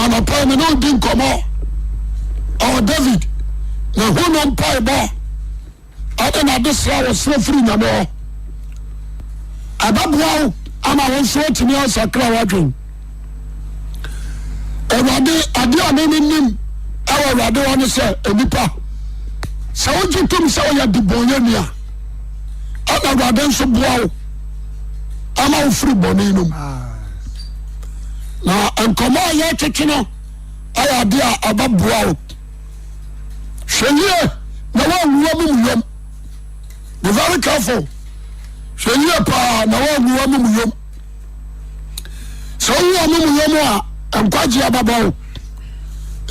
Anɔpa yi me ne wo di nkɔmmɔ ɔwɔ David na hu no mpaebɔ ɛne n'adesrɛ a wɔsrɛ firi Nyame hɔ. Ɛbɛboa wo ama wo nso atumi asakra w'adwen. Awurade adeɛ a meme nim ɛwɔ Awurade hɔ ne sɛ nnipa sɛ wogye tom sɛ woyɛ debɔnyɛni a ɛna Awurade nso boa wo ama wo firi bɔne no mu. Na nkɔmmɔ a yɛtwetwe no ayɛ adeɛ a ɛbɛboa wo. Hwɛ yie na woanwu amumuyam. Be very careful. Hwɛ yie paa na woanwu amumuyam. Sɛ wowu amumuyam a, nkwagye abɛbɔ wo.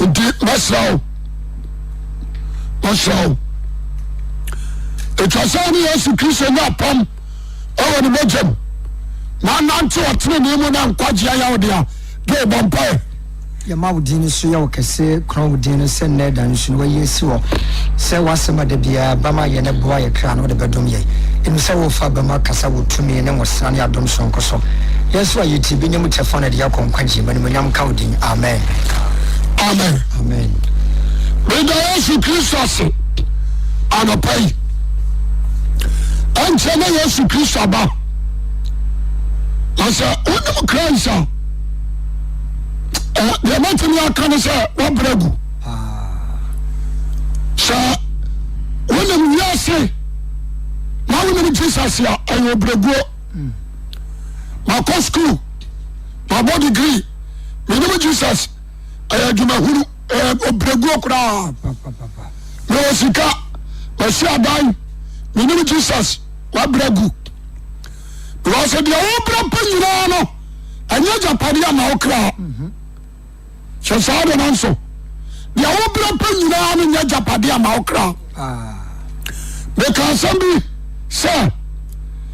Nti mɛsrɛ wo, mɛsrɛ wo. Ɛtwa sɛ ne Yesu Kristo nya apam ɛwɔ ne mogya mu na anante ɔtenenee mu na nkwagye ayɛ wo dea. De bɔ mpae. Yɛma wo din no so yɛ wo kɛse, korɔn wo din no sɛ nnɛ da nsu no woayi asi hɔ sɛ w'asɛm a da biara ba ma yɛn ɛboa yɛn kra no wode bɛdom yɛn. Yɛnim sɛ worefa aba mu akasa wɔ tumi ne nwosra ne adom soronko so. Yɛn nso a yɛtie bɛnya mu kyɛfa na ɛde yɛn akɔ nkwagyeɛ mu. Animuonyam nka wo din. Amen. Amen. Amen. Meda Yesu Kristo ase anɔpa yi. Ɛnkyɛ na Yesu Kristo aba. Na sɛ wonim Christ a, deɛ mɛtumi aka ne sɛ woabrɛ agu. Sɛ wonim wiase na wonim Jesus a, ɛyɛ ɔbrɛguo. Makɔ school, mabɔ degree, menim Jesus, ɛyɛ adwumahunu, ɛyɛ ɔbrɛguo koraa. Mewɔ sika, masi adan, menim Jesus, wabrɛ agu. Because deɛ wobrɛ pɛ nyinaa no, ɛnyɛ agyapadeɛ ama wo kra. Hyɛ saa de no nso. Deɛ wobrɛ pɛ nyinaa no nyɛ agyapadeɛ ama wo kra. Meka asɛm bi sɛ,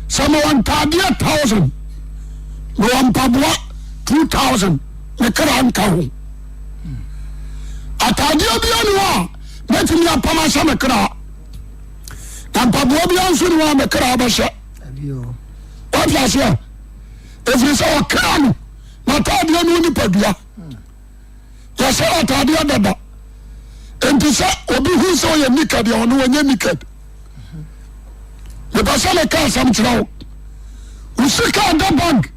sɛ mewɔ ntaadeɛ thousand, mewɔ mpaboa 2,000, me kra nka ho. Ataadeɛ bi ani hɔ a mɛtumi apam ahyɛ me kra. Na mpaboa bi nso ni hɔ a me kra bɛhyɛ. Wate aseɛ? Ɛfiri sɛ ɔkra no n'ataadeɛ no nipadua. Yɛhyɛ ataadeɛ dada. Nti sɛ obi hu sɛ ɔyɛ naked a ɔno ɔnyɛ naked. Mepɛ sɛ meka asɛm kyerɛ wo. Wo sika ɛda bank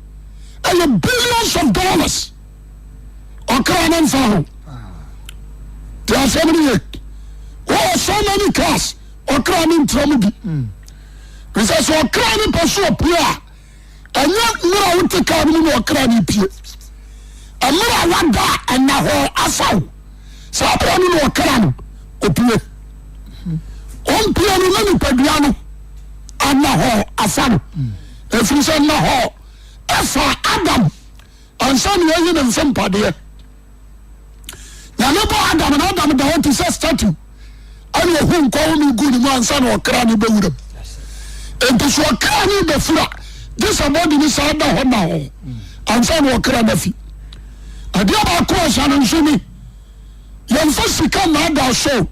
ɛyɛ billions of dollars. Ɔkra no mfa ho. Te asɛm no ye. Wɔwɔ so many cars ɔkra no ntra mu bi. Sɛ sɛ ɔkra no pɛ so ɔpue a ɛnyɛ mmerɛ a wote kaa no mu na ɔkra no pue. Mmerɛ a wada a ɛna hɔ afa wo saa berɛ no na ɔkra no ɔpue. Ɔmpue no na nipadua no ana hɔ afa no. Ɛfiri sɛ nna hɔ ɛfa Adam ansa na yɛyi ne mfe mpadeɛ. Nyame bɔ Adam na Adam da hɔ te sɛ statue ɛna ohu nkwa home gu ne mu ansa na ɔkra ne bɛwura mu. Nti so ɔkra ne bɛfura gye sɛ bɔde ne saa da hɔ na hɔ ansa na ɔkra no afi. Adeɛ baako a ɔhyɛ no nso ni, yɛmfa sika nnaadaa so.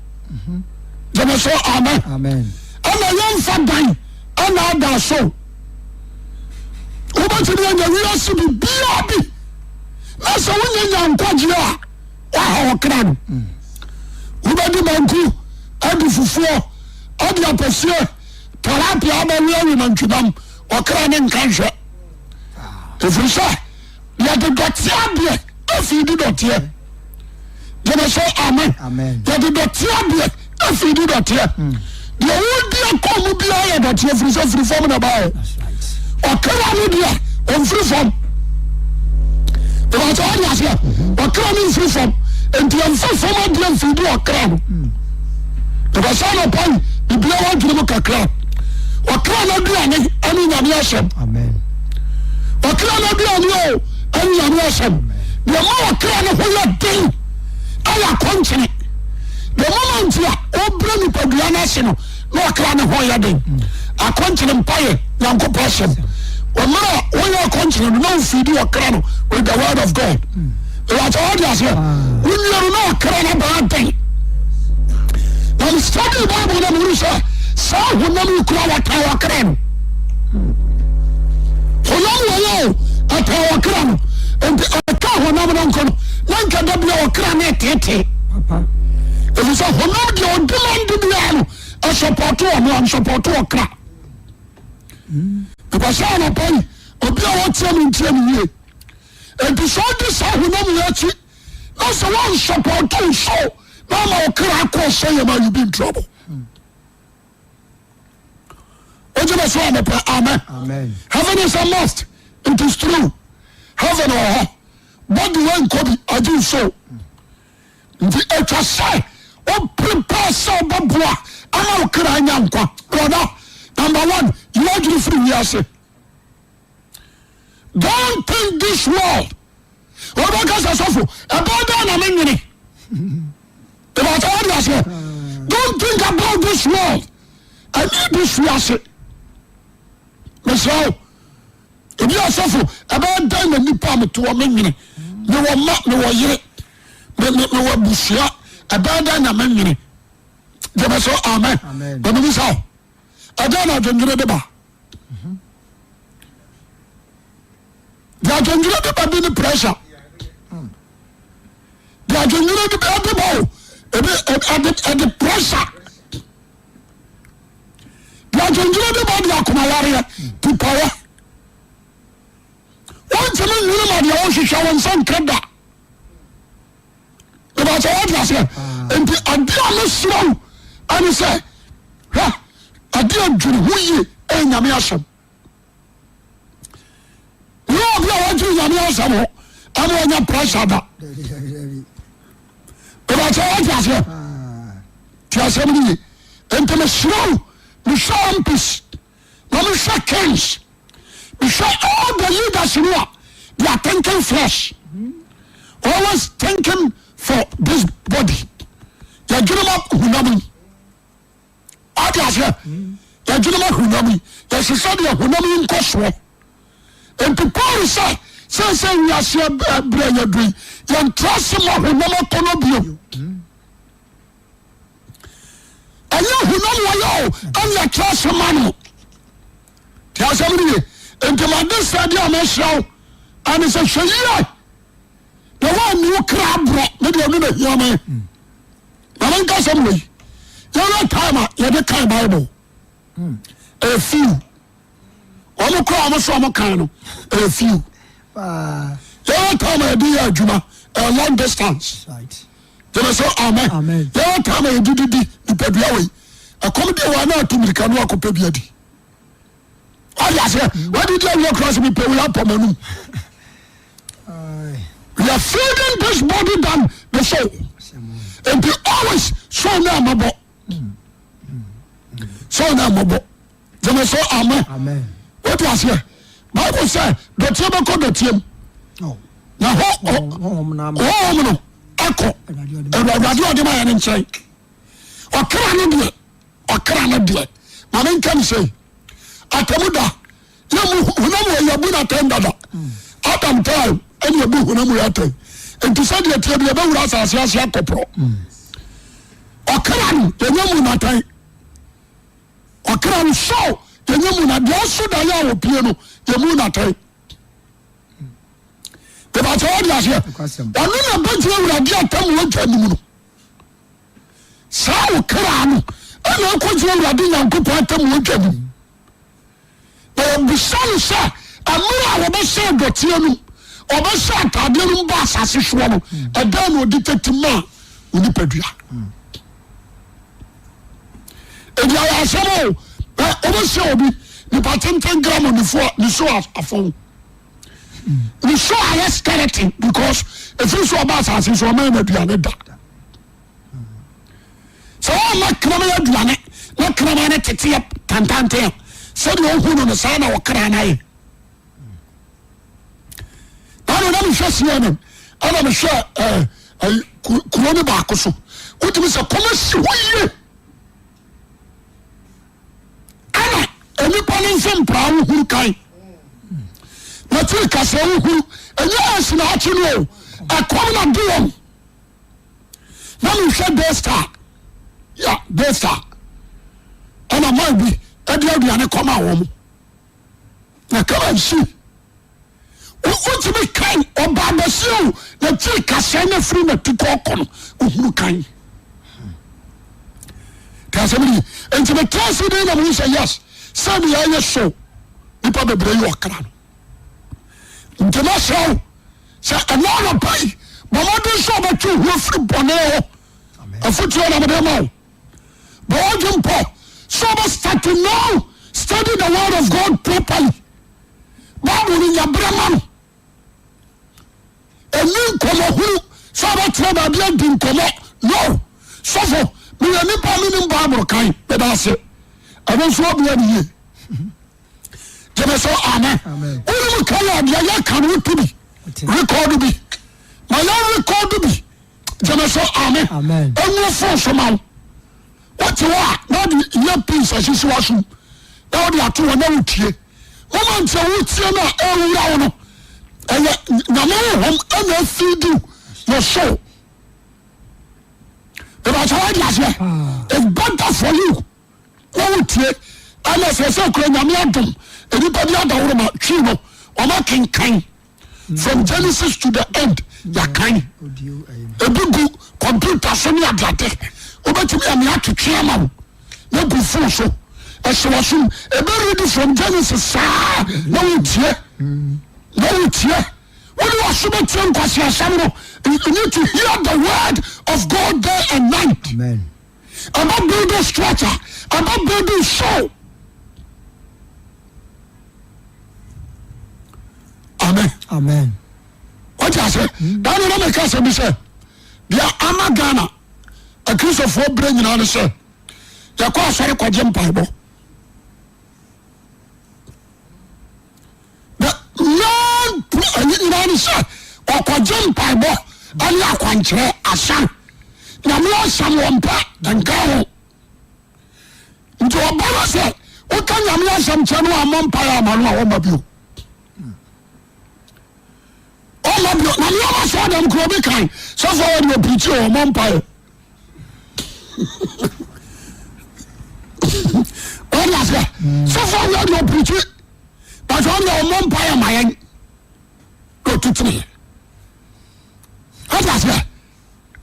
Gyeme so amen. Ɛna yɛmfa dan nnaadaa so. Wobɛtumi anya wiase biribiara bi na sɛ wonya nya nkwagyeɛ a waha ɔkra no. Wobɛdi banku, adi fufuo, adi apɛsie, tilapia abɛwe awe nantwinam, ɔkra ne nka nhwɛ. Ɛfiri sɛ yɛde dɔteɛ adeɛ afiri di dɔteɛ. Gyeme so amen. Yɛde dɔteɛ adeɛ afiri di dɔteɛ. Deɛ wodi akɔ mu biara yɛ dɔteɛ firi sɛ firi fam na ɛbaeɛ. Ɔkra no deɛ ɔmfiri fam. Ìbàtɛ wadi aseɛ. Ɔkra no mfiri fam. Nti ɛmfa fam adeɛ mfiri di ɔkra no. Because anɔpa yi bibia wadwene mu kakra. Ɔkra no aduane ɛne Nyame asɛm. Ɔkra no aduane o ɛne Nyame asɛm. Deɛ ma ɔkra no ho yɛ den ɛyɛ akɔnkyene. The moment a ɔbrɛ nipadua no ase no na ɔkra ne ho yɛ den. Akɔnkyene mpaeɛ Nyankopɔn asɛm. Ɔmmerɛ a woyɛ akɔnkyene no na wofidi ɔkra no with the word of God. Ìwàtí wọ́n di aseɛ. Wonwie no na ɔkra no baa den. Na me study Bible na mehunu sɛ saa honam yi kura wɔtaa ɔkra no. Honam wɔ yɛ o ɛtaa ɔkra no. Nti ɛka honam no nko no na nka da bi no reteetee. Ɛfiri sɛ honam deɛ ɔdemand biara no ɛsɔpɔto ɔno ansɔpɔto ɔkra. Because sɛ anɔpa yi obi a wɔtie me ntie me yie. Enti sɛ ɔdi saa honam yi akyi na sɛ wɔnsɔpɔto so na ama ɔkra akɔ ɔsɛ yɛ ma you be in trouble. Wogye me so anɔpa amen. Heaven is a must. It is true. Heaven wɔ hɔ. Body wɔ nkɔ bi agye nso. Nti atwa sɛ o prepare sɛ ɔbɛboa ama wo kra anya nkwa. Brother, number one, yi w'adwene firi wiase. Don't think this world. Ɔbɛka sɛ sɔfo, ɛbɛyɛ dɛn na menwene? Ìbàtà wọ́n di aseɛ. Don't think about this world. Ɛni this wiase. Mesrɛ wo. Ebi asɔfo, ɛbɛyɛ dɛn na nipa a mete hɔ menwene? Mewɔ mma, mewɔ yere, mewɔ abusua. Ɛbɛyɛ dɛn na menwene? Gyeme so amen. Na mebisa wo, ɛdɛn na adwendwene de ba? Deɛ adwendwene de ba bi ne pressure. Deɛ adwendwene de ba de ba o, ebi ɛde ɛde pressure. Deɛ adwendwene de ba de akomayareɛ, tipaeɛ. Wɔntumi nwene ma deɛ wɔhwehwɛ wɔn nsa nka da. Ìbàtɛ wɔn di aseɛ. Nti adeɛ a mesrɛ wo ɛne sɛ hwɛ adeɛ a dwene ho yie ɛyɛ nyame asɛm. Nyɛ obi a wadwene nyame asɛm ho ɛna ɔnya pressure da. Ìbàtɛ wɔn di aseɛ. Ti asɛm no yie. Nti mesrɛ wo mehwɛ MPs na mehwɛ kings mehwɛ all the leaders no a they are thinking flesh always thinking for this body yɛdwene ma hunam yi ɔde aseɛ yɛdwene ma hunam yi yɛhwehwɛ deɛ hunam yi nkɔ soɔ nti Paul sɛ sɛsɛ wiase berɛ yɛduru yi yɛntra se ma honam akɔnɔ bio. Ɛnyɛ honam wɔyɛ o ɛne ɛtra ase ma no te asɛm no ye. Nti made sɛ deɛ a mɛhyerɛ wo ɛne sɛ hwɛ yie na woanni wo kra aborɔ me deɛ ɔno na hia me. Na menka sɛm wei yɛwɛ time a yɛde kan Bible ɛyɛ few. Wɔn kora wɔn so wɔn kan no ɛyɛ few. Yɛwɔ time a yɛde yɛ adwuma ɛyɛ long distance. Gyeme so amen. Yɛwɔ time a yɛde didi nipadua wei ɛkɔm deɛ wɔn ato mirika no akɔpɛ bi adi. Ɔde aseɛ wɔde di awie kora sɛ mepɛ wei apɔ m'anum. We are feeding this body than the soul. Nti always soul náà mɔbɔ. Soul náà mɔbɔ. Gyeme so amen. Wote aseɛ? Bible sɛ dɔteɛ bɛkɔ dɔteɛ mu. Oh. Na honhom no akɔ Awurade ɔde ma yɛ no nkyɛn. Ɔkra no deɛ, ɔkra no deɛ, ma menka ne sɛ atamu da yɛmu honam wɔ yɛbu no atɛn dada. Hmm. Adam time ɛne yɛbu honam wɔ atɛn. Nti sɛ deɛ teɛ bi yɛbɛwura asase ase akɔporɔ. Hmm. Ɔkra no yɛnyɛ mu no atɛn. Ɔkra no so yɛnyɛ mu na deɛ ɔso da yɛ a ɔpie no yɛ mu natɛn. Ìbàtɛ wɔde aseɛ ɔno na bɛgyina awurade atam wɔ dwa nim no. Saa ɔkra no ɛna ɛkɔgyina awurade Nyankopɔn atam wɔ dwa nim. Na wɔbisa no sɛ mmerɛ a wɔbɛhyɛ dɔteɛ no ɔbɛhyɛ ataadeɛ no ba asase soɔ no ɛdɛn na ɔde tati maa onipadua. Ebi ayɛ asɛm o, wobɛhyɛ obi nipa tenten gram nifoɔ ne so afɔn ne so ayɛ skeleton because ɛfiri so ɔba asase so ɔma ɛna aduane da. Sɛ wɔma kraman aduane na kraman no teteɛ tantanten a sɛdeɛ ɔhu no no saa na ɔkra no ayɛ. Ɛna na mehwɛ CNN ɛna mehwɛ ɛɛ kuro no baako so wotumi sɛ kɔm asi hɔ yie ɛna nnipa no nso mpraa wohuru kan na tiri kasa wohuru ɛnyɛ ɛsi na akyi no o ɛkɔm na de wɔn na mehwɛ Daystar ya Daystar ɛna man bi ɛde aduane kɔma wɔn na kama nsi wotumi kan ɔbaa bɛsi o. Wohunu n'akyiri kasɛɛ no afiri n'ati kɔɔkɔ no, wohunu kan. Te asɛm no yi. Nti metra ase dɛn na mehu sɛ yes, sɛ meyɛ yɛ so nipa bebree yɛ ɔkra no. Nti mɛsrɛ wo sɛ ɛna anɔpa yi bɔ mmɔden sɛ ɔbɛtwe ho afiri bɔne ho. Afotuo na mede ma wo. Bɔ w'adwene pɔ sɛ ɔbɛ start now study the word of God properly. Bible no nya berɛ ma no. Ɛni nkɔmmɔ hunu sɛ ɔbɛtena baabi adi nkɔmmɔ. No. Sɔfo, meyɛ nipa menim Bible kan. Meda ase. Ɛno nso abua ne yie. Gyeme so amen. Wonim kan a deɛ yɛka no wote bi. Record bi. Ma yɛn record bi. Gyeme so amen. Ɛngu fon so ma wo. Wote hɔ a na wode earpiece asisi w'asom na wode ato hɔ na wotie. Moment a wotie no a ɛwura wo no, ɛyɛ Nyame honhom ɛna afeedi your soul. Ìbàkyɛ wọ́n di aseɛ. It's better for you na wotie ɛna sɛ sɛ kura Nyame adom nnipa bi adaworo ma twi no wɔn akenkan. From Genesis to the end yɛakan ebi gu computer so ne adeade wobɛtumi ame atwetwe ama wo na gu phone so ɛhyɛ w'asom ebe read from Genesis saa na wotie na wotie wode w'aso bɛtie nkwasi asɛm no. You need to hear the word of God day and night. Amen. About building structure, about building soul. Amen. Amen. Wọ́n ase dáná náà mẹ́ka sẹ́mi bi sẹ́ deɛ ama Ghana akristofoɔ berɛ nyinaa ne sɛ yɛkɔ asɔre kɔgye mpaebɔ. The main ayi nyinaa ne sɛ ɔkɔgye mpaebɔ ɛne akwankyerɛ asa. Nyame asɛm wɔn pɛ nka ho. Nti ɔba no sɛ woka Nyame asɛm kyerɛ no ammɔ mpaeɛ ama no a ɔma bio. Ɔma bio. Na nneɛma sɛ ɔdɛm kuro bi kan sɔfo a wɔde ɔpirikyi ɔmɔ mpaeɛ. Wɔde aseɛ sɔfo a wɔde ɔpirikyi but ɔde ɔmɔ mpaeɛ ma yɛn na ɔtu tene yɛ. Wɔde aseɛ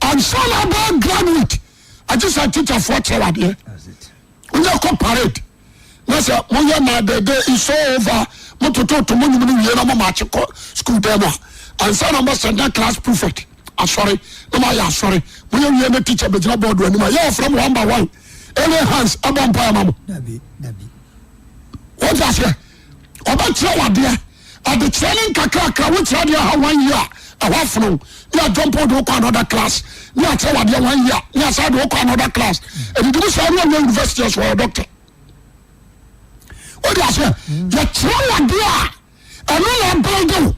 ansa na abɛɛ graduate agye sɛ teacherfoɔ kyerɛ wadeɛ wonyɛ kɔ parade na sɛ moyɛ na the day is so over motototo mo nwom no wie na mo maakye kɔ school dan mu a ansa na mobɛsɛ na class prefect asɔre na moayɛ asɔre moyɛ wie na teacher bɛgyina board anim a yɛ ɔfrɛ mo one by one ɛne hands ɛbɔ mpaeɛ ma mo. Wọ́n ti aseɛ ɔbɛkyerɛ wadeɛ adekyerɛ ne nkakrakra wokyerɛ adeɛ ha one year ɛhɔ afono ne adwɔmpo de wokɔ another class ne akyerɛ wadeɛ one year ne asa de wokɔ another class ɛdidi mu saa ne ɔnyɛ university ɛso ɔyɛ doctor. Wọ́n ti aseɛ yɛkyerɛ wadeɛ a ɛno na ɛbɛn wo.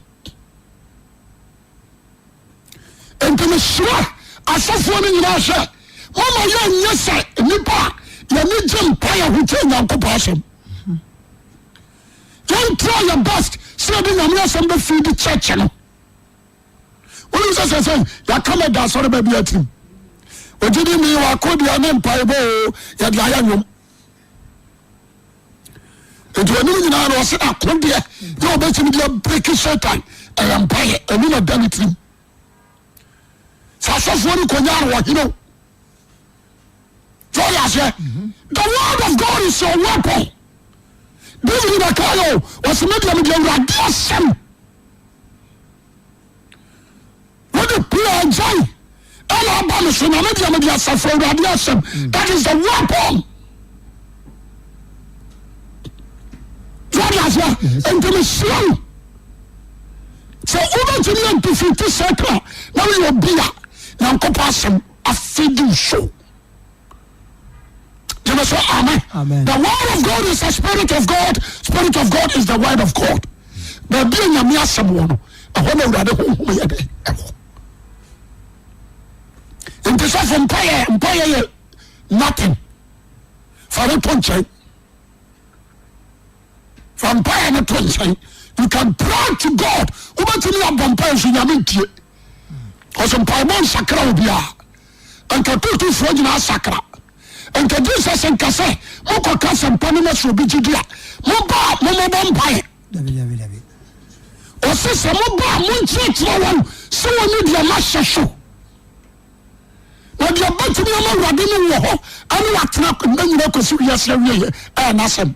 Nti mesrɛ asɔfoɔ no nyinaa sɛ mama yɛnyɛ sɛ nnipa a yɛne gye mpaeɛ ho kyɛ Nyankopɔn asɛm. Yɛntra yɛ best sɛ yɛde Nyame asɛm bɛfii de church no. Wonim sɛ sɛ sɛ yɛaka ma da asɔre baabi atirim ogyidi mi wako deɛ ne mpaebɔ o yɛde ayɛ nnwom. Nti ɔnim nyinaa no ɔsɛ akodeɛ yɛ ɔbɛtumi de abiriki Satan ɛyɛ mpaeɛ ɛno na da ne tirim. Sɛ asɔfoɔ no kɔnya no ɔhene o sɛ ɔyɛ aseɛ. The word of God is your weapon. David bɛka yɛ o ɔsɛ medeɛ mede awurade asɛm wode pia agyan ɛna aba me so na me deɛ mede asafo awurade asɛm. That is the weapon. Sɛ aseɛ nti mesrɛ wo sɛ wobɛtumi adefiti Satan na woyɛ obi a Nyankopɔn asɛm afidi wo so. Gyeme so amen. Amen. The word of God is the spirit of God. Spirit of God is the word of God. Baabi a Nyame asɛm wɔ no, ɛhɔ na Awurade honhom yɛ dɛ ɛwɔ. Nti sɔfo mpaeɛ mpaeɛ yɛ nothing. Fa no to nkyɛn. Fa mpaeɛ no to nkyɛn. You can pray to God. Wobɛtumi abɔ mpaeɛ nso Nyame ntie. Ɔsɛ mpaebɔ nsakra obiara. Nka tuutufoɔ nyinaa sakra. Nka Jesus nka sɛ mokɔka asɛmpa no na sɛ obi gye di a moba a mommɔbɔ mpaeɛ. Ɔse sɛ moba a monkyerɛkyerɛ wɔn sɛ wɔne deɛ mahyɛ so. Na deɛ bɛtumi ama Awurade ne wɔ hɔ ɛne watena nna nyina kɔsi wiase awieɛ ɛyɛ n'asɛm.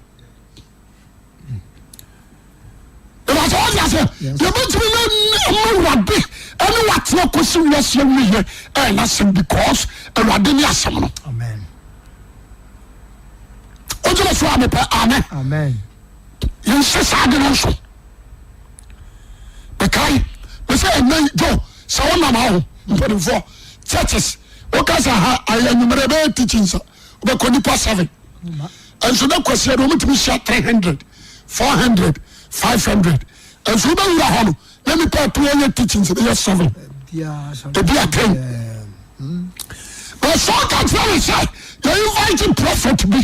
Ìbàtà wọ́n di ase deɛ bɛtumi ama Awurade ɛne watena kɔsi wiase awieɛ ɛyɛ n'asɛm because Awurade ne asɛm no. Wogyina so a mepɛ amen. Yɛnhyɛ saa ade no nso. Mekae mesɛ ɛnɛ yi jo sɛ wonam aho mpanimfoɔ churches woka sɛ ha ayɛ anwummerɛ bɛyɛ teachings a wobɛkɔ nipa seven nso na kwasia de wɔtumi hyia 300 400 500 nso wobɛwura hɔ no na nipa ɛto wɔyɛ teachings bɛyɛ seven ebi a ten Ɔsɔ ka kyerɛ no sɛ yɛ invite prophet bi.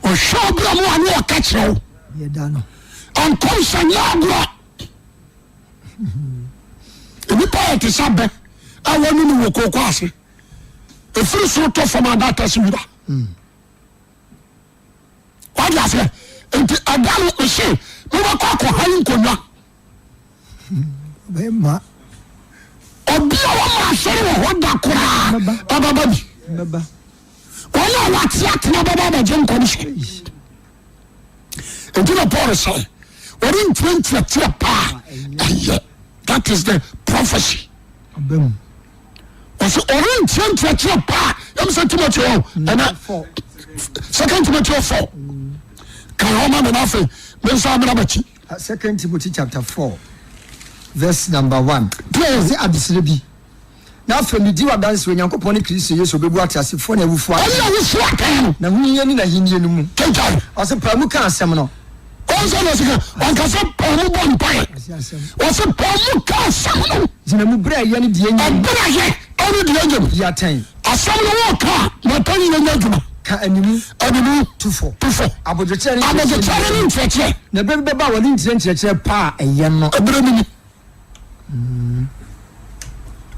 Ɔhwɛ obi a mo a ne ɔka kyerɛ wo. Nkɔmhyɛ nyɛ agorɔ. Nnipa yɛ te sɛ abɛ a wɔne no wɔ kooko ase. Ɛfiri soro tɔ fam a na atase wira. Wade aseɛ nti ɛda no mese mobɛkɔ akɔhan nkonnwa. Obi a wɔma asɔre wɔ hɔ da koraa ɛbɛba bi. Wɔn a wɔate atena bɛba abɛgye nkɔmhyɛ. Nti na Paul sɛ wɔde nkyerɛ nkyerɛkyerɛ paa ɛyɛ that is the prophecy. Ɔsɛ ɔrenkyerɛ nkyerɛkyerɛ paa yɛm sɛ Timothy hɔ ɛnɛ Second Timothy 4 kan hɔ ma me na afei me nsa amena m'akyi. Second Timothy chapter 4 verse number 1. Ɔsɛ adesrɛ bi. Na afei medi w'adanse Onyankopɔn ne Kristo Yesu obebu ateasefoɔ ne awufoɔ atɛn. Ɛne awufoɔ atɛn no. Na hu yɛn ne n'ahennie no mu. Kenkan. Ɔsɛ paa mu ka asɛm no. Wɔn sɛ na ɔsɛ ɔnka sɛ paa mu bɔ mpaeɛ. Ɔsɛ paa mu ka asɛm no. Gyina mu berɛ a ɛyɛ ne deɛ nyɛ mu. Ɛberɛ a yɛ ɛne deɛ nyɛ mu. Yi atɛn. Asɛm no wɔ ka a na atɛn nyina nyɛ adwuma. Ka animu. Animu. Tu fo. Tu fo. Abodwokyerɛ ne nkyerɛkyerɛ. Abodwokyerɛ ne nkyerɛkyerɛ. Na ɛberɛ bi bɛba a wɔde nkyerɛ nkyerɛkyerɛ pa a ɛyɛ no. Ɛberɛ no mu.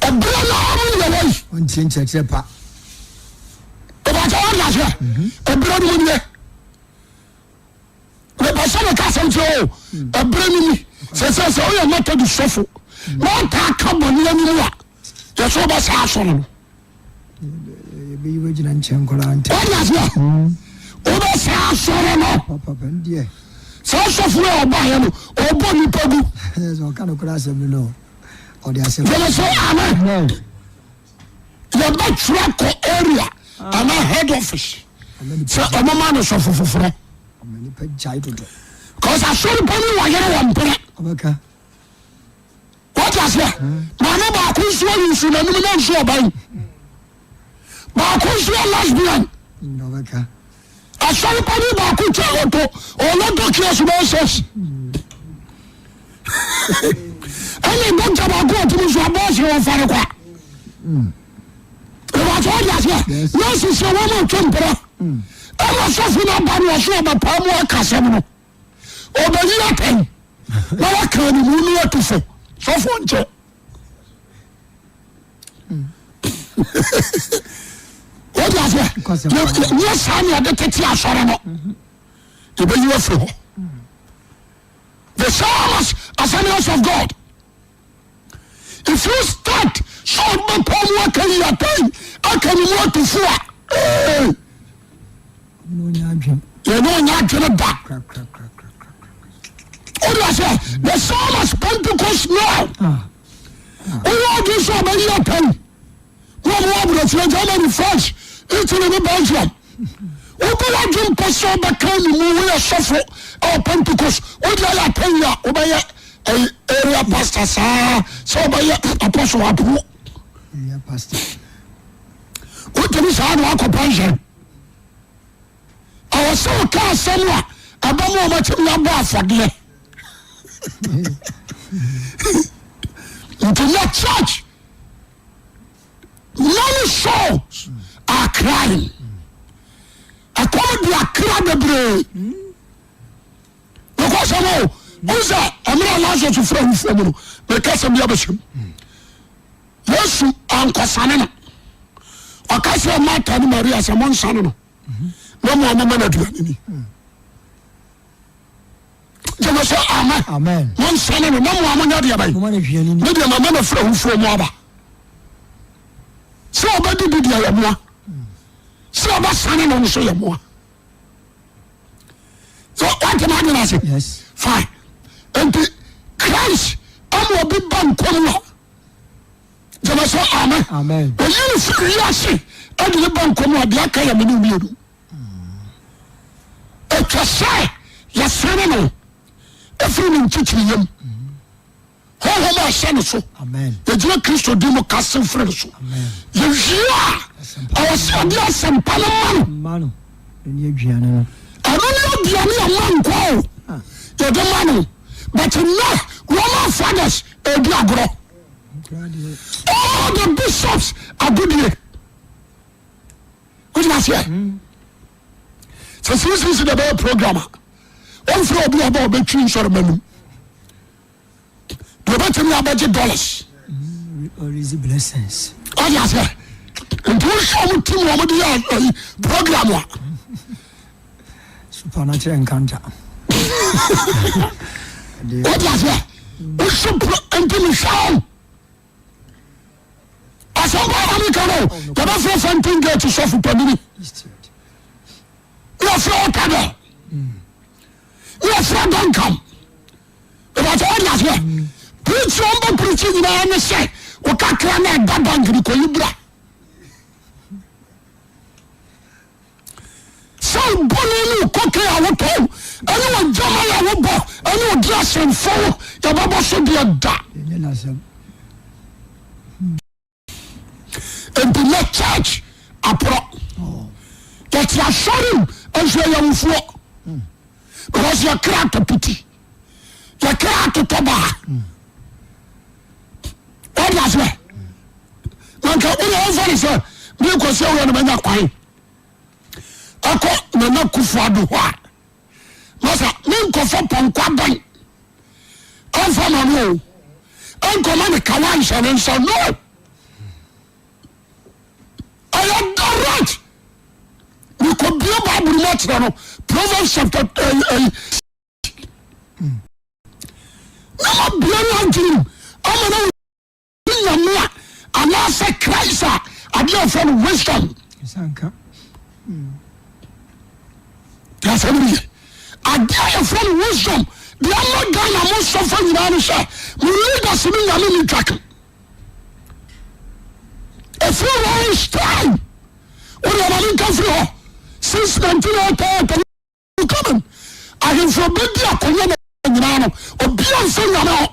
Ɛberɛ no ara mu yɛ wɔ yi. Wɔntie nkyerɛkyerɛ pa. Ìbàjẹ́ wọ́n di aseɛ. Ɛberɛ no mu nie. Mepɛ sɛ meka asɛm kyerɛ o. Ɛberɛ no ni. Sɛ sɛ sɛ woyɛ Methodist sɔfo na ɔtaa ka bɔne anim a, yɛsɛ wobɛsa asɔre no. Yɛbɛyi wagyina nkyɛn koraa ntɛm. Wọ́n di aseɛ. Wobɛsa asɔre no. Papa deɛ. Saa sɔfo no a ɔbaeɛ no, ɔbɔ nipa gu. Sɛ ɔka no koraa asɛm no no, ɔde asɛm. Gyeme so amen. Yɛbɛtwerɛ kɔ area anaa head office sɛ ɔmoma no sɔfo foforɔ. Cause asɔre pa no wɔ yere wɔ mpena. Wọ́n aseɛ maame baako nso ayi nsu n'anim na nsu ɔba yi baako nso yɛ lesbian asɔre pa ni baako kyɛ ɔtɔ ɔlɔtɔ kios bɛyɛ sɛs ɛna dɔkta baako ɔtumi nso abɔɔsi wɔn fari kwa ìbàtí wọ́n aseɛ nọ́ọ̀sì sɛ wɔn a twɛ mpira ɛna sɔfo n'aba no ɔso ɔbɛpaa mu akasɛm no. Ɔbɛyi atɛn na waka animu no atu fo sɔfoɔ nkyɛ. Wode aseɛ nyɛ saa ne ɛde tete asɔre no yɛbɛyi afiri hɔ. The same as Assemblies of God. If you start sɛ ɔbɛpɔ mu aka yi atɛn aka ne mu atu fo a ee yɛne ɔnya adwene da. Wode aseɛ the same as Pentecost now. Wowɔ adwene sɛ ɔbɛyi atɛn na ɔmo wɔ aburokyerɛ Germany, France, Italy ne Belgium. Wobɛ w'adwene mpɛ sɛ wobɛka ne mu woyɛ sɔfo ɛwɔ Pentecost wode ayɛ atɛn yi a wobɛyɛ area pastor saa sɛ wobɛyɛ apostle apo. Wotumi saa na wakɔ pension. Ɛwɔ sɛ woka asɛm a ɛbɛma wɔatumi abɔ afɔdeɛ. Nti na church many souls are crying. Ɛkɔm de akra bebree. Nokɔsɛm o, wohu sɛ mmerɛ a Lazarus firi awufoɔ mu no, meka sɛm bi abɛhyɛm. Yesu ankɔsane no. Ɔka kyerɛ Martha ne Maria sɛ monsane no na mo a moma no aduane ni. Gyeme sɛ amen. Amen. Monsane no na mo a monyɛ deɛ bɛn? Momma no aduane nni. Me deɛ mama no afiri awufoɔ mu aba. Sɛ ɔbɛdidi deɛ yɛ moa. Sɛ ɔbɛsane no nso yɛ moa. So wate m'adwene ase? Yes. Fine. Nti Christ ama obi ba nkwa mu a gyeme sɛ amen. Amen. Oyi no firi wiase ɛde ne ba nkwa mu a deɛ aka yɛ mene mmienu. Ɛtwa sɛ yɛsane no ɛfiri ne nkyikyiri yam. Honhom a ɛhyɛ ne so. Yɛgyina Kristo din mu kase firi ne so. Yɛwie a, ɛwɔ sɛ yɛde asɛmpa no ma no. Ɛno ne aduane a ma nkwa o. Ah. Yɛde ma no. But nnɛ, Roman fathers ɛdi agorɔ. All the bishops agodie. Wogyina aseɛ? Sɛ CCC na ɛbɛyɛ program a, wɔmfrɛ obi a ɔba ɔbɛtwi nsɔrema num. Deɛ ɔbɛtumi abɛgye dollars. Blessings. Ɔde aseɛ. Nti wohwɛ ɔmo team wɔn de yɛ ayi program a. Supernatural encounter. Ɔde aseɛ. Wohwɛ pro nti mehwɛ o. Asɛmpa a meka no yɛbɛfrɛ Fountain Gate sɔfo panini. Ne wɔfrɛ Otadel. Ne wɔfrɛ Duncan. Ìbàtɛ ɔdi aseɛ. Pirikyi wɔn bɛ pirikyi nyinaa ne sɛ ɔkakra na ɛda bank ne kɔyi bra. Sɛ ɔbɔne ne ɔkɔkɛ a wotɔ ɛne ɔgyama a wobɔ ɛne ɔdi asɛmfo yɛbɛbɔ so deɛ da. Nti nɛ church aporɔ yɛte asɔre mu nso yɛyɛ awufoɔ because yɛkra atɔ piti yɛkra atotɔ baa wɔde aseɛ na nka wode wɔmfa ne sɛ mekɔsi awura no manya kwan akɔ Nana Akufo Addo hɔ a masa menkɔfa pɔnkɔ aban ɛmfa ma no o ɛnkɔma ne kawa nhyɛ ne nsa no ɛyɛ direct mekɔbie Bible mu akyerɛ no Proverbs chapter na mabie no adwene mu ama no Nyame a anaasɛ Christ a adeɛ a wɔfrɛ no wisdom. Te asɛm no ye. Adeɛ a yɛfrɛ no wisdom deɛ ama Ghana mo sɔfo nyinaa no sɛ mo leaders no Nyame ni twa ka. Ɛfiri Lawrence time wode ɔma me nka firi hɔ since 1908 coming ahemfo bɛdi akonnwa no nyinaa no obia mfa nyame hɔ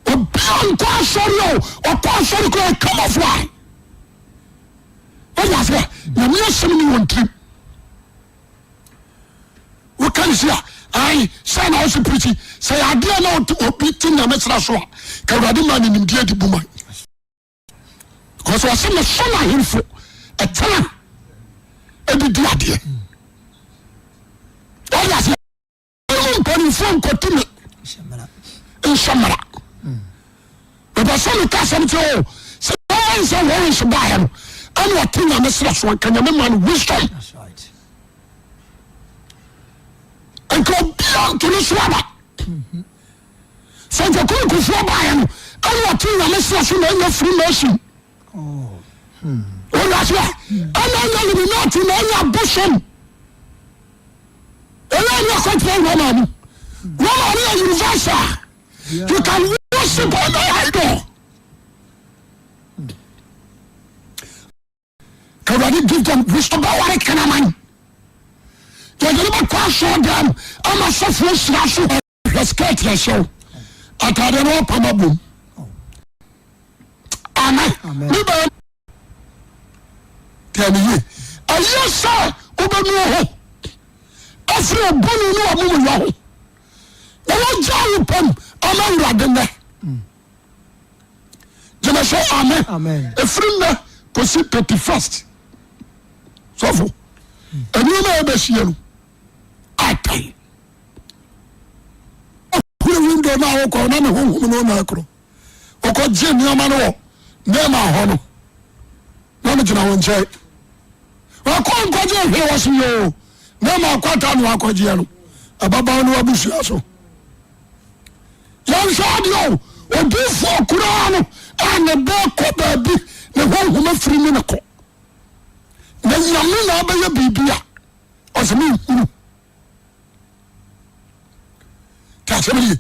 obia nkɔ asɔre o ɔkɔ asɔre kora camouflage wọ́n aseɛ nyame asɛm ni wɔn tirim woka ne si a ayi sɛ na ɔsi pirikyi sɛ yɛ adeɛ na obi ti nyame sra so a ka awurade ma ne nimdeɛ di bu man Because ɔsɛ mesom ahemfo ɛtena ɛdidi adeɛ. Wɔde aseɛ mu mpanimfoɔ nkɔti me nhyɛ mmara. Mepɛ sɛ meka asɛm kyerɛ o sɛ wɔn sɛ wɔn nso baeɛ no ɛna ɔte nyame serɛ so anka nyame ma no wisdom. Nka obiara nto ne so aba. Sɛ nka Korintofoɔ baeɛ no ɛna ɔte nyame serɛ so na ɛnyɛ Freemason. Wɔn ase a ɛna ɛnyɛ Illuminati na ɛnyɛ abosom. Ɛyɛ ɛne akɔtena Roma mu. Roma no yɛ universal. You can worship any idol. Ka Awurade give them wisdom. Ɔbɛware kraman. Yɛde no bɛkɔ asɔre dɛm ama sɔfoɔ hyira so. Hwɛ skirt ɛhyɛ wo ataadeɛ no wapam abom. Amen. Ne bɛn tiɛ ne yie. Ɛyɛ sɛ wobɛnu ho afiri ɔbɔne ne wamumuyɔ ho na wagya wo pam ama Awurade nnɛ. Gyeme so amen. Ɛfiri nnɛ kɔsi 31st sɔfo nneɛma a ɛbɛsie no atan. Ɔhuru window no a wokɔ na ne honhom no na ɛkorɔ. Ɔkɔgye nneɛma no wɔ nneɛma hɔ no na megyina wo nkyɛn. Wakɔ nkɔgye hwee wɔ so yoo nneɛma akwata na wakɔgyeɛ no. Ɛbɛba no abusua so. Yɛnhwɛ adeɛ o, odiifoɔ koraa no a ne bɛ kɔ baabi ne honhom afiri ne ne kɔ. Na Nyame na abɛyɛ biribi a ɔsɛ menhunu. Te asɛm no ye.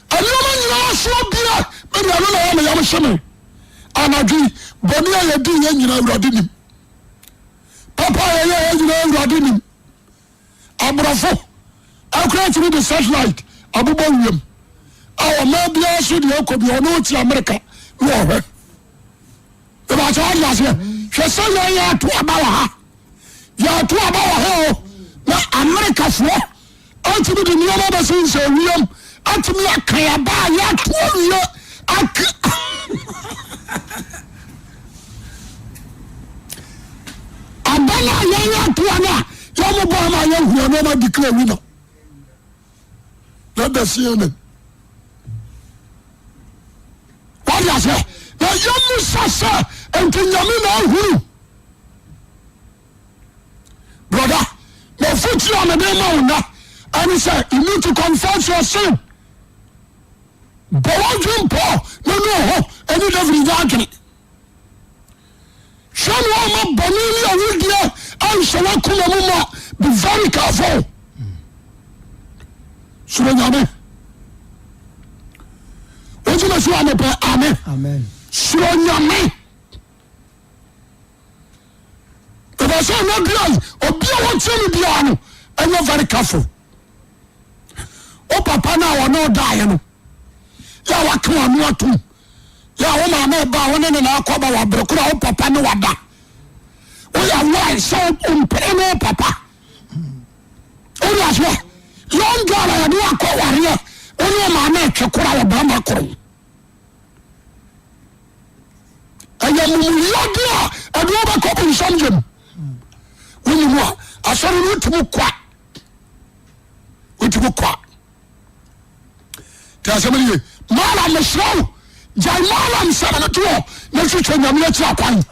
Nneɛma nyinaa so bia mede ɛno na ɛyɛ me yam hye me. Anadwo yi, bɔne a yɛdi yɛ nyinaa Awurade nim. Papa a yɛyɛ yɛ nyinaa Awurade nim. Aborɔfo akora tumi de satellite abobɔ wiem a ɔman biara so deɛ ɛkɔ bi ɔno ɔte Amerika na ɔhwɛ. Ìbàkyɛ wọ́n di aseɛ. Hwɛ sɛ yɛn yɛ ato aba wɔ ha. Yɛ ato aba wɔ ha o na Amerikafoɔ atumi de nneɛma bɛsensɛn wiem atumi aka aba a yɛato awie aka. Aba no a yɛn atoa no a yɛn bɔ ama yɛhua nneɛma declare winner. Na da CNN. Wọ́n aseɛ na yɛn mu sa sɛ nti nyame na ahuru. Brother, m'afotuo a mede ma wo nnɛ ɛne sɛ you need to confess your sin. Bɔ w'adwene pɔ na nu ho ɛne David nyɛ adwene. Hwɛ na ɔma bɔne ne awudie anhyɛ w'akoma mu ma. Be very careful. Suro Nyame. Wogyina so a mepɛ amen. Suro Nyame. Ɛfɛ sɛ ɔno bia yi obi a wɔtie no biara no ɛnyɛ very careful. O papa no a ɔne ɔdaeɛ no yɛ a waka wano atom yɛ a wo maame ba a wo ne ne na akɔ ba wɔ abere koro a wo papa ne wada woyɛ aware sɛ mpere ne wo papa wode aseɛ young girl a yɛde wakɔ wareɛ wo ne wo maame ɛtwe koro a wɔ bɛrima koro Ɛyɛ amumuyɔde a ɛde wo bɛkɔ bonsam yam. Wonim a asɔre no wotumi kwa, wotumi kwa. Te asɛm no ye. Malam mesrɛ wo, gyae malam nsɛm no toɔ na hwehwɛ Nyame akyi akwan.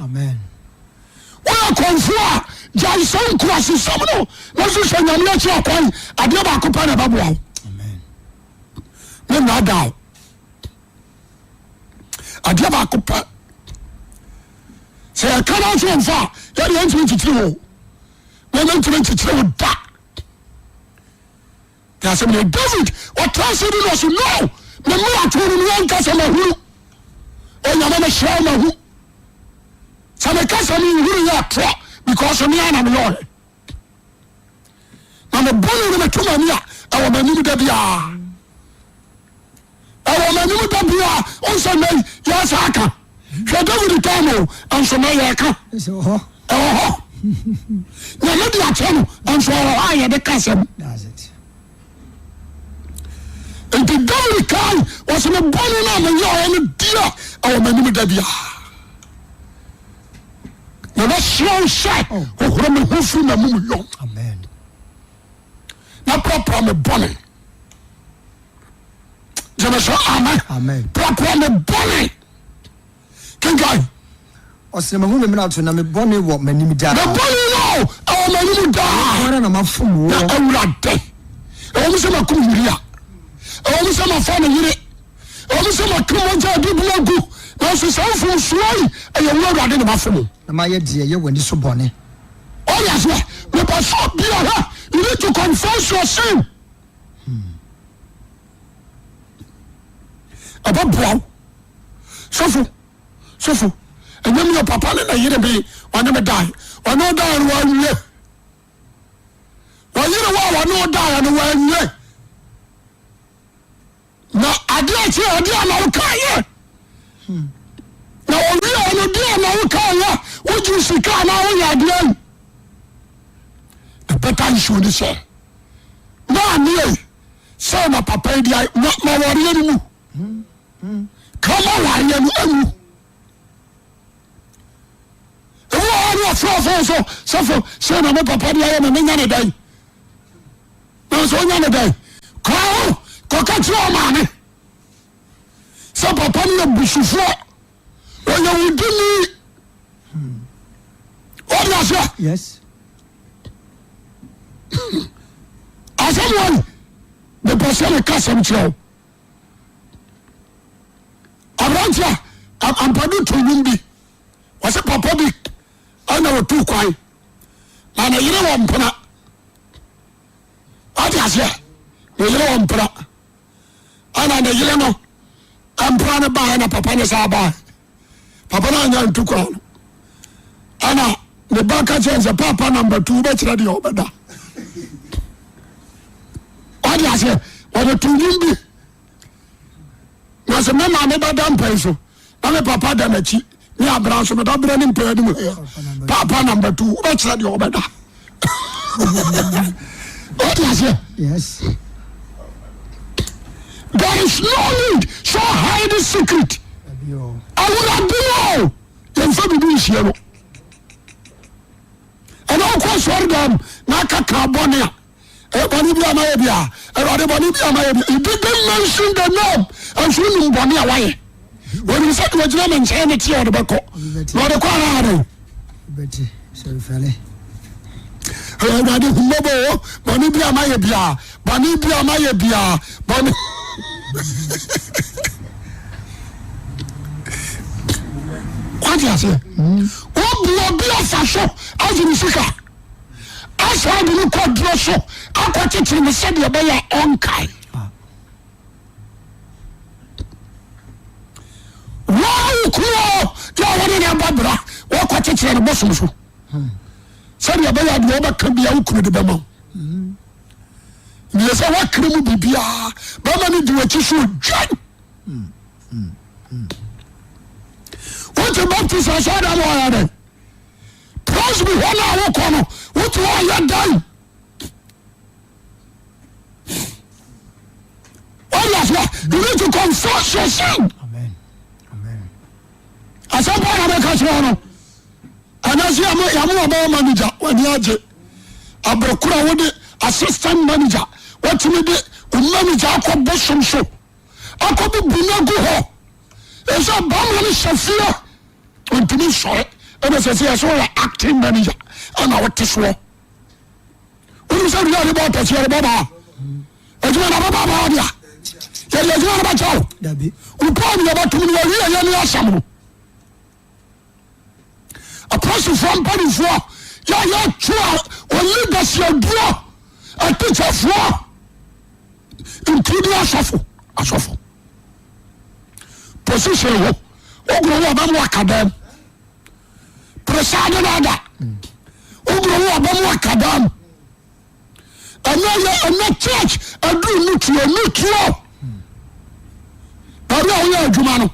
Woyɛ kɔmfoɔ a, gyae sɛ nkurasesɛm no na hwehwɛ Nyame akyi akwan. Adeɛ baako pɛ na ɛbɛboa wo. Ne nnaadaa wo. Adeɛ baako pɛ sɛ yɛka no nso mfa a yɛde yɛntumi nkyekyere wo na yɛntumi nkyekyere wo da te asɛm ne David ɔtra ase bi na ɔso no me mmara to no meyɛ sɛ mahunu onyame mehyerɛ wo mahu sɛ meka sɛ menhunu yɛ atorɔ because me ana meyɛ ɔhɛ na mebɔne no meto m'ani a ɛwɔ m'anim da biara Ɛwɔ m'anim da biara. Wohu sɛ nnɛ yi yɛsa aka. Hwɛ David time o, nso na yɛka. Ɛwɔ hɔ. Nyame de akyɛ no, nso ɛwɔ hɔ a yɛde ka asɛm. Nti David kae, wɔsɛ me bɔne no a meyɛɛ no deɛ ɛwɔ m'anim da biara. Na mɛsrɛ wo sɛ hohoro me ho firi m'amumuyɔ. Na prapra me bɔne. Gyeme so amen. Prapra me bɔne. Kenkan. Ɔsɛ mahu me mmarato na me bɔne wɔ m'anim daa. Me bɔne no ɛwɔ m'anim daa. Wɔn na mafom woɔ. Na awurade ɛwɔ mu sɛ makum Uria, ɛwɔ mu sɛ mafa ne yere, ɛwɔ mu sɛ maka mogya adi bi agu, nanso saa mfomsoɔ yi ɛyɛ wo awurade na mafom. Na mayɛ deɛ ɛyɛ w'ani so bɔne. Ɔyɛ aseɛ mepɛ sɛ obiara you need to confess your sin. Ɛbɛboa wo sɔfo sɔfo ɛnyɛ mi o papa ne na yere mi ɔne me dae ɔne wo dae no wanwie ɔyere wo a ɔne wo dae no wanwie na adeɛ akyi adeɛ a na wo kaa yɛ na ɔwie ɔno deɛ na wo kaa yɛ wogye sika anaa woyɛ adeɛ yi the better issue ni sɛ maame ei sɛ na papa yi deɛ ma ma wareɛ no mu ka ma wareɛ no amu ebi wɔ hɔ ne ɔfrɛ ɔfo so sɛfo sɛ na me papa deɛ ayɛ me menya ne dɛn nanso ɔnya ne dɛn kɔɔ ho kɔka kyerɛ ɔmaame sɛ papa no yɛ busufoɔ ɔyɛ wudini ɔde aseɛ Yes. asɛm wɔ yi. Mepɛ sɛ meka asɛm kyerɛ wo. Aberante a ampadu to nnwom bi, wɔsɛ papa bi ɛna wɔtu kwan na ne yere wɔ mpena. Wate aseɛ? Ne yere wɔ mpena. Ɛna ne yere no mpena no baeɛ na papa no saa baeɛ. Papa no anya ntu kwan no. Ɛna ne ba ka kyerɛ sɛ papa namba tu wobɛkyerɛ deɛ ɔbɛda. Wate aseɛ? Wɔde to nnwom bi. Na sɛ me maame bɛda mpa yi so na me papa da n'akyi ne abira nso meda bere ne mpa anim ha papa namba tu wobɛkyerɛ deɛ ɔbɛda. Wate aseɛ? Yes. There is no need so hide the secret. Awurade no yɛmfa biribi nhyia no. Ɛna wokɔ asɔre dɛm na aka ka bɔne a eh, bɔne bi a mayɛ bi a Awurade bɔne bi a mayɛ bi. You didn't mention the name. Ɛnso wonim bɔne a wayɛ. Wɔnim sɛ deɛ ɔgyina me nkyɛn no teɛ ɔde bɛkɔ. Na ɔde kɔ anaa adɛn? Wobɛte sɛ mfɛle. Awurade hu mmɔbɔ o, bɔne bi a mayɛ biara, bɔne bi a mayɛ biara, bɔne. Wate aseɛ? Wobu obi afa so agye ne sika, asan de no kɔ duro so akɔkyekyere no sɛdeɛ ɛbɛyɛ a ɔnkae. Wɔn wo kunu o, yɛ a wɔne no abɔ bra, wɔkɔkyekyere no bosom so. Sɛdeɛ ɛbɛyɛ a deɛ wɔbɛka bia wo kunu de bɛma wo. Deɛ sɛ woakere mu biribiara, bɛma no di w'akyi so odwan. Wote Baptist asɔre dɛm wɔyɛ dɛn? Presby hɔ no a wokɔ no, wote hɔ ɔyɛ dɛn? Wọ́n yà sọ, you need to confess your sin. Amen. Amen. Asɛm pa na bɛka kyerɛ no. Anaasɛ yɛama yɛama wabɛyɛ manager w'ani agye. Abere koro a wode assistant manager watumi de wo manager akɔ bosom so akɔ bubu no agu hɔ. Ɛsɛ bɛrima no hyɛ fie ɔntumi nsɔre ɛna sɛ sɛ yɛsɛ wɔyɛ acting manager ɛna wote soɔ. Wonim sɛ wia de bɔ ɔtɔkye yɛde bɔ baa adwuma na bɛba baa dea yɛde adwuma no bɛkyɛ wo. Dabi. Wo pɔn yɛbɛtom no yɛwie yɛ ne asɛm no. Apolisifoɔ mpanimfoɔ yɛ yɛto a wɔn leaders aduro atikyafoɔ including asɔfo asɔfo position hɔ wogoro wo ɔbɛm waka dɛm presiding order wogoro wo ɔbɛm waka dɛm ɛnɛ yɛ ɛnɛ church aduru nutuo nutuo baabi a woyɛ adwuma no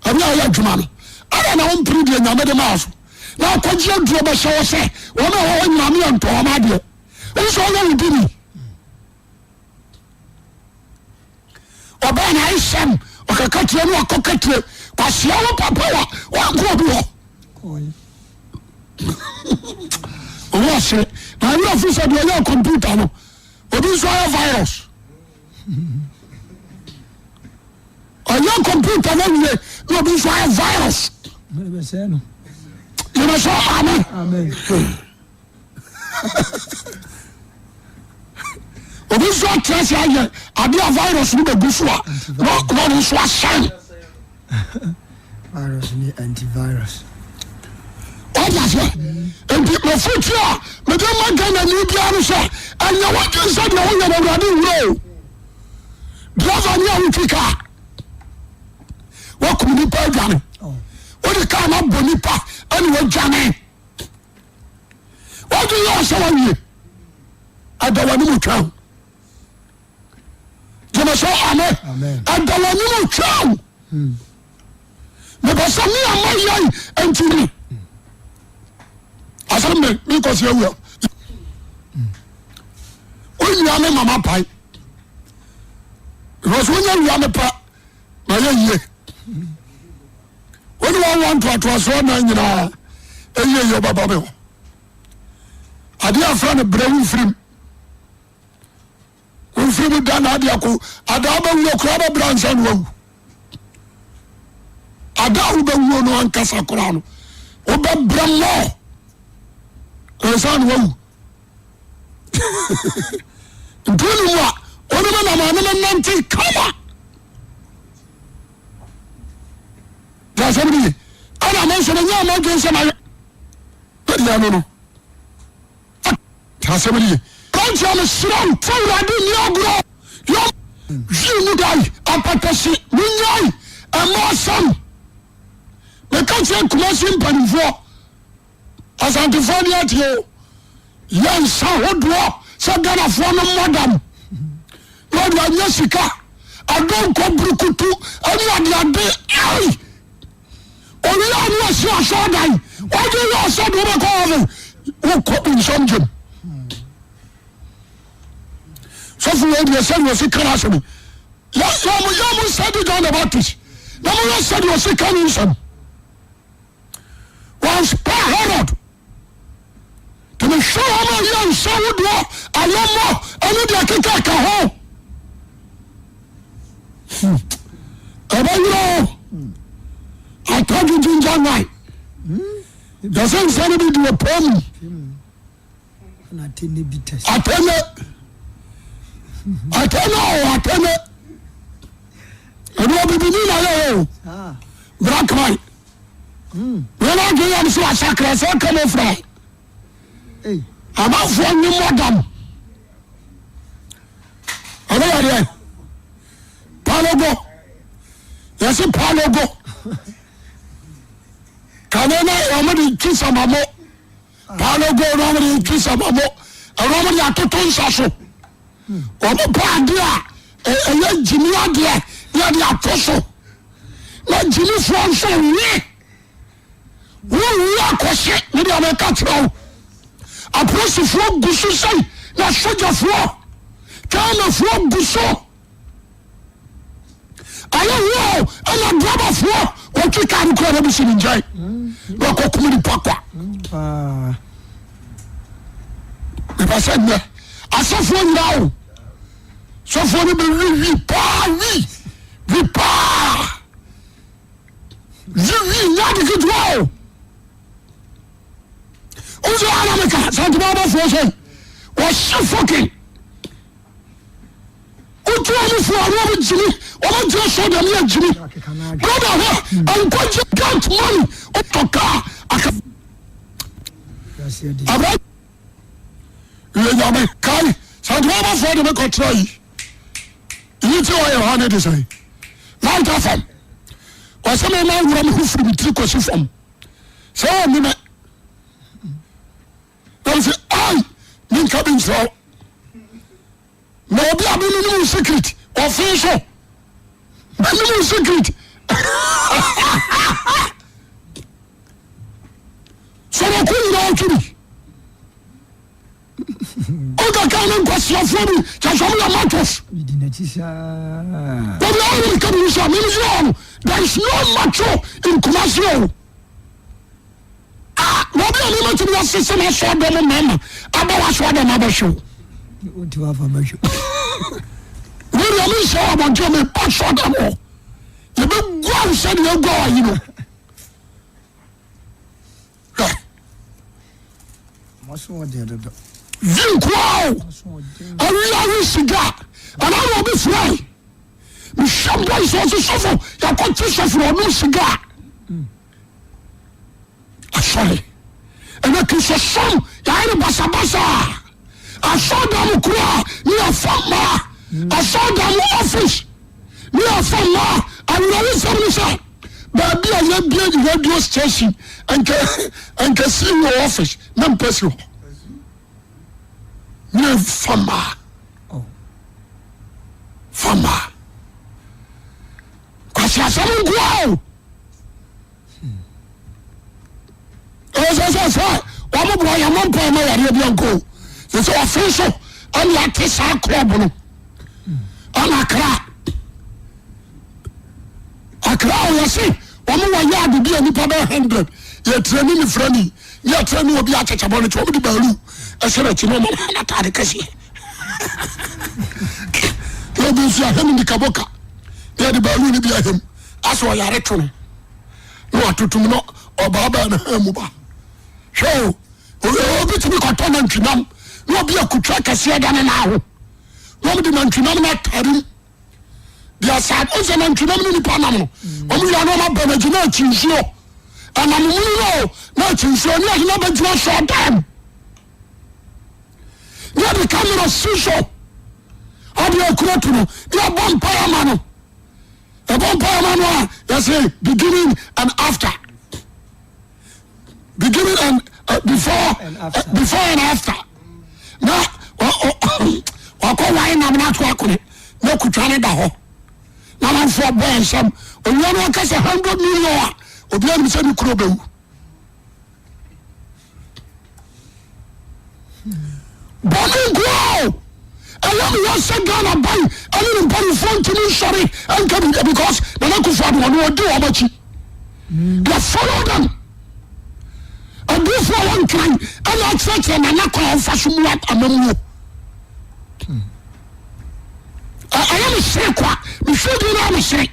Ɛberɛ a ɔyɛ adwuma no, adɛn na wompere deɛ Nyame de maa so na akɔgye aduro bɛhyɛ wɔ sɛ wɔn a wɔwɔ nyinaa meyɛ ntɔ wɔn adeɛ? Wo sɛ ɔyɛ wo dini. Ɔbaa na ayesɛm ɔkaka tire ne wakɔka tire kwasia wo papa wa wankɔ obi hɔ. Ɔwɔ ase na awura fi sɛ deɛ ɔyɛ kɔmputa no obi nso ayɛ virus. Ɔyɛ kɔmputa no awie na obi nso ayɛ virus. Yɛbɛ sɛ amen. Obi nso atra se ayɛ adeɛ a virus no bɛgu so a na ɔno nso ahyɛn. Virus ne antivirus. Wọ́n aseɛ nti mafotu a mede ma Ghana ni biara no sɛ ɛnyɛ w'adwene sɛ deɛ woyɛ no awurade nwura o. Driver ni a wotwi kaa wakum nipa adwane wode kaa no abɔ nipa ɛne wadwane wadwene yɛ ɔsɛ wawie ɛda w'anim twa o gyeme sɛ ame ɛda w'anim twa o mepɛ sɛ me ama yɛn nti ne asɛm me mekɔsi awura wonwia me mama pae because wonya wia me pɛ ma yɛ yie wone wɔn wɔn ntoatoasoɔ na nyinaa ɛyie yɛ ɔbɛba me hɔ adeɛ afra no brɛ wo mfirim wo mfirim da na adeɛ ko adaa bɛwuo koraa bɛbrɛ ansa na wawu ada a wobɛwuo no ankasa koraa no wobɛbrɛ mmɔɔ ansa na wawu nti wonim a. Ɔne me nam ɔne me nante kama. Deɛ asɛm no ye. Ɛna me nso menyɛ m'adwene sɛ mayɛ deɛ no no. Deɛ asɛm no ye. Aberanteɛ mesrɛ wo sɛ Awurade nni agorɔ. Yɔ hwii mu dae apatasi monyae ɛma asɛm. Meka kyerɛ Kumasi mpanimfoɔ Asantefoɔ ani ate o. Yɛ nsa hodoɔ sɛ Ghanafoɔ no mmɔ dam na ɔde anya sika adonkɔ burukutu ɛne adeade ai owia ne ɔsi asɔɔdan ɔde yɛ ɔsɛ de wobɛkɔ heaven wokɔ bonsam gyem sɔfo wɔ deɛ sɛdeɛ ɔsi ka no asɛm yɛ yɛ mo sɛde John the Baptist na moyɛ sɛdeɛ ɔsi ka no nsɛm Wɔanspare Herod. Nti mehwɛ wɔn a ɛyɛ nsa ahodoɔ, ayɔmmɔ ɛne deɛ ɛkeka ka ho. Hmm. Ɛbɛyerɛ o. Atadwe ginger wine. Yɛsɛ nsa no bi di ɔpɛ mu. Atɛnɛ. Atɛnɛ o atɛnɛ. Ɛnu ɔbibini na yɛ o. Black man. Wɔn adwene yam so asakra sɛ camouflage. Amanfoɔ nye mɔdam. Ɛno yɛ deɛ palogo. Yɛsi palogo. Kane na wɔn de twi samamo. Palogo na wɔn de twi samamo. Ɛna wɔn de atoto nsa so. Wɔn pa adeɛ a ɛyɛ gyimi adeɛ na yɛde ato so. Na gyimifoɔ nso nwe. Wowu akɔhye ne deɛ meka kyerɛ wo. Apolisifoɔ gu so sɛi na sogyafoɔ, Ghanafoɔ gu so. Ayɛ hɔ ɛna drɔbafoɔ wɔtwe kaa no kura na bi si ne nkyɛn na ɔkɔkum nipa kwa. Mepɛ sɛ nnɛ asɔfoɔ nyinaa o sɔfoɔ no bɛwi wi paa wi wi paa wi wi nyɛ ade ketewa o. Wosɛ ana meka santoma abɔfoɔ sɛ wɔhye fɔkin Wotu wɔn fo a wɔn gyimi wɔn gyina so dɛm yɛ gyimi. Brother hwɛ nkwagye get money wotɔ kaa aka. Abra yɛ nyame kai santima abɔfoɔ de me kɔtra yi yi ti ɔyɛ hɔ ne de sɛn light fm wɔsɛ me ma wura me ho firi me tiri kɔsi fam sɛ wɔ ne mɛ na sɛ ai menka bi nkyerɛ wo na obi a menim wo secret ɔfee so menim wo secret sɔrɔko nyina ɔtwe bi wokaka ne nkwaseafoɔ bi kyɛ sɛ ɔmo yɛ machos obi a ɔne meka bi sɛ meme gyina hɔ no there is no macho in Kumasi o Ah, na obi a mema tumi asese n'asɔɔdɔm mmarima aba w'asɔɔdɔm abɛhwɛ o. Wonti wafa bɛhwɛ. Wei deɛ menhyɛ wɔ abɔnten meba asɔɔdɔm hɔ. Yɛbɛgua wo sɛdeɛ agua wo ayi no. Hwɛ. Vi nkoa o. Awia we siga. Ɛna na obi frɛ. Mehwɛ boys ɔse sɔfo yɛakɔkye sɔfo na ɔnom siga. Asɔre ɛnɛ kristosom yɛayɛ no basabasa. Asɔredan mu koraa ne yɛfa mmaa. Asɔredan mu office ne yɛfa mmaa. Awerɛhosɛm ne sɛ baabi a yɛbie radio station nka nka CEO office na mpa si hɔ ne yɛfa mmaa. Fa mmaa. Kwasi asɛm nkoa o. Ɛsɛ sɛ sɛ wɔn boa yɛn mo mpa ma yareɛ bi anko sɛ sɛ ɔfe so ɛna ate saa club no ɛna akra akra ɔyɛ se wɔn wɔ yɛ ade bi a nipa bɛ hundred yɛ tirani ne firani ne yɛ tirani obi akyekyɛ no kyɛ wɔn de baalu ɛhyɛ n'akyi na wɔn ama n'ataade kɛseɛ na obi nso ahɛm nikaboka na yɛde baalu ne bi ahɛm asɛ ɔyare to no. na watotom na ɔbaabaa ne ha mu ba hwɛ o obi tumi kɔtɔ nantwinam na obi akutwa kɛseɛ da ne nan ho na na wɔn de nantwinam no atare mu deɛ saa wɔn sɛ nantwinam ne nipa nam no wɔn wia na wɔn abɛ n'akyi na akyi nsuo ɛnam mu no na akyi nsuo ne ɔde n'abɛgyina sɔɔ dɛm ne ɔde kamera si so ɔde akura tu no ne abɔ mpaeɛ ama no ɛbɔ mpaeɛ ama no a yɛsɛ beginning and after. Beginning and before and after. Before and after. Na wakɔ wan nam no ato akone na kutwa no da hɔ na manfoɔ bɔɔ nsɛm owia no ɔka sɛ 100 million a obiara nim sɛ ne kuro bɛwu. Bɔne nkoa o ɛyɛ me yɛ sɛ Ghana ban ɛne ne mpanimfoɔ ntumi nsɔre ɛnka biribi because Nana Akufo Addo ɔno ɔdi wɔn akyi. They follow them. Adiifoɔ a wɔntwan ɛna akyerɛkyerɛ Nana kwan a ɔmfa so mu amamuo. Ɛyɛ me sere kwa mehwɛ din na me sere.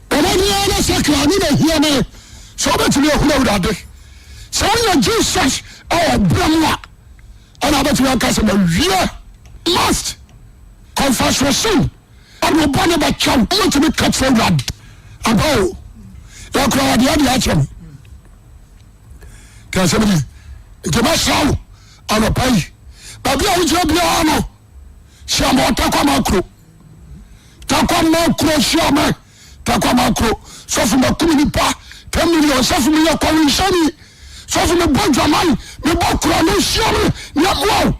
Ɔbɛde ara na sakra ne na hia me sɛ wobɛtumi ahunu Awurade. Sɛ wonya Jesus ɛwɔ berɛ mu a ɛna wobɛtumi aka sɛ mawie. Must confess your sin ɔde wo bɔne bɛkyɛ wo. Wobɛtumi ka kyerɛ Awurade ampa o yɛkora wɔde ade akyɛ me. Nti asɛm ni nti mɛsrɛ wo anɔpa yi baabi a wogyina biara no hyia ma ɔtakwa ma kuro. Takwama kuro hyia me takwama kuro sɔfo ma kum nipa 10 million sɔfo mi yɛ kɔwinsani sɔfo mi bɔ dwaman mi bɔ kura mi hyia mi nyɛ mmoa o.